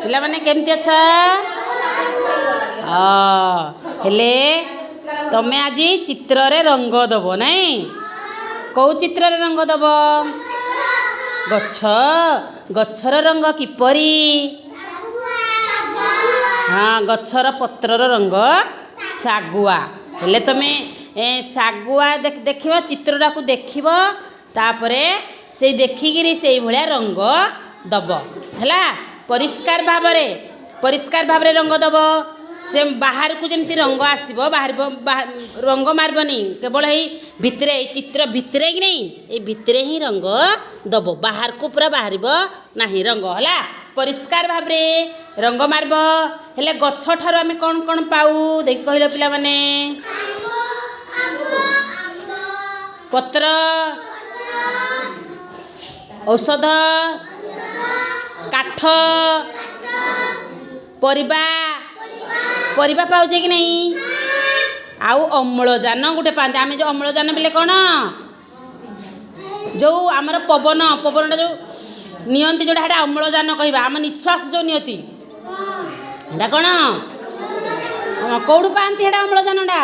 ପିଲାମାନେ କେମିତି ଅଛ? ହେଲେ ତମେ ଆଜି ଚିତ୍ରରେ ରଙ୍ଗ ଦେବ ନାଇଁ? କେଉଁ ଚିତ୍ରରେ ରଙ୍ଗ ଦେବ? ଗଛ। ଗଛର ରଙ୍ଗ କିପରି? ହଁ, ଗଛର ପତ୍ରର ରଙ୍ଗ ଶାଗୁଆ। ହେଲେ ତମେ ଶାଗୁଆ ଦେଖିବ, ଚିତ୍ରଟାକୁ ଦେଖିବ, ତାପରେ ସେଇ ଦେଖିକିରି ସେଇଭଳିଆ ରଙ୍ଗ ଦେବ। ହେଲା? ପରିଷ୍କାର ଭାବରେ, ପରିଷ୍କାର ଭାବରେ ରଙ୍ଗ ଦେବ। ସେ ବାହାରକୁ ଯେମିତି ରଙ୍ଗ ଆସିବ, ବାହାରିବ, ରଙ୍ଗ ମାରିବନି। କେବଳ ଏଇ ଭିତରେ, ଏଇ ଚିତ୍ର ଭିତରେ କି ନାହିଁ, ଏଇ ଭିତରେ ହିଁ ରଙ୍ଗ ଦେବ। ବାହାରକୁ ପୁରା ବାହାରିବ ନାହିଁ ରଙ୍ଗ। ହେଲା? ପରିଷ୍କାର ଭାବରେ ରଙ୍ଗ ମାରିବ। ହେଲେ ଗଛ ଠାରୁ ଆମେ କ'ଣ କ'ଣ ପାଉ ଦେଖି କହିଲ ପିଲାମାନେ? ପତ୍ର, ଔଷଧ, କାଠ, ପରିବା। ପରିବା ପାଉଛେ କି ନାହିଁ? ଆଉ ଅମ୍ଳଜାନ ଗୋଟେ ପାଆନ୍ତି ଆମେ। ଯେଉଁ ଅମ୍ଳଜାନ ବୋଲେ କ'ଣ? ଯେଉଁ ଆମର ପବନ, ପବନଟା ଯେଉଁ ନିଅନ୍ତି ଯେଉଁଟା, ସେଇଟା ଅମ୍ଳଜାନ କହିବା। ଆମ ନିଶ୍ୱାସ ଯେଉଁ ନିଅନ୍ତି, ସେଇଟା କ'ଣ? କେଉଁଠୁ ପାଆନ୍ତି ସେଇଟା? ଅମ୍ଳଜାନଟା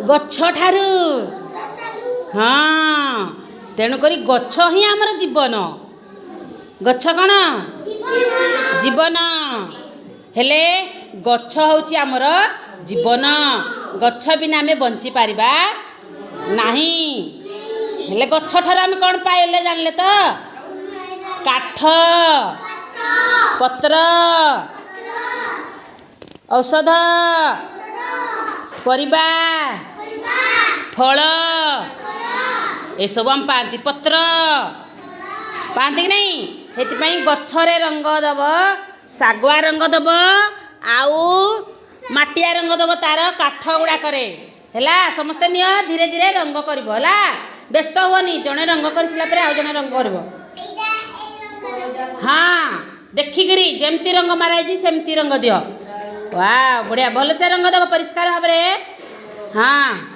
ଗଛ ଠାରୁ। ହଁ, ତେଣୁକରି ଗଛ ହିଁ ଆମର ଜୀବନ। ଗଛ କ'ଣ? ଜୀବନ। ହେଲେ ଗଛ ହେଉଛି ଆମର ଜୀବନ। ଗଛ ବିନା ଆମେ ବଞ୍ଚିପାରିବା ନାହିଁ। ହେଲେ ଗଛ ଠାରୁ ଆମେ କ'ଣ ପାଇଲେ ଜାଣିଲେ ତ? କାଠ, ପତ୍ର, ଔଷଧ, ପରିବା, ଫଳ, ଏସବୁ ଆମେ ପାଆନ୍ତି। ପତ୍ର ପାଆନ୍ତି କି ନାହିଁ? ସେଥିପାଇଁ ଗଛରେ ରଙ୍ଗ ଦେବ, ଶାଗୁଆ ରଙ୍ଗ ଦେବ ଆଉ ମାଟିଆ ରଙ୍ଗ ଦେବ ତାର କାଠ ଗୁଡ଼ାକରେ। ହେଲା? ସମସ୍ତେ ନିଅ, ଧୀରେ ଧୀରେ ରଙ୍ଗ କରିବ। ହେଲା? ବ୍ୟସ୍ତ ହୁଅନି। ଜଣେ ରଙ୍ଗ କରିସାରିଲା ପରେ ଆଉ ଜଣେ ରଙ୍ଗ କରିବ। ହଁ, ଦେଖିକିରି ଯେମିତି ରଙ୍ଗ ମାରା ହେଇଛି ସେମିତି ରଙ୍ଗ ଦିଅ। ବା, ବଢ଼ିଆ, ଭଲସେ ରଙ୍ଗ ଦେବ ପରିଷ୍କାର ଭାବରେ। ହଁ।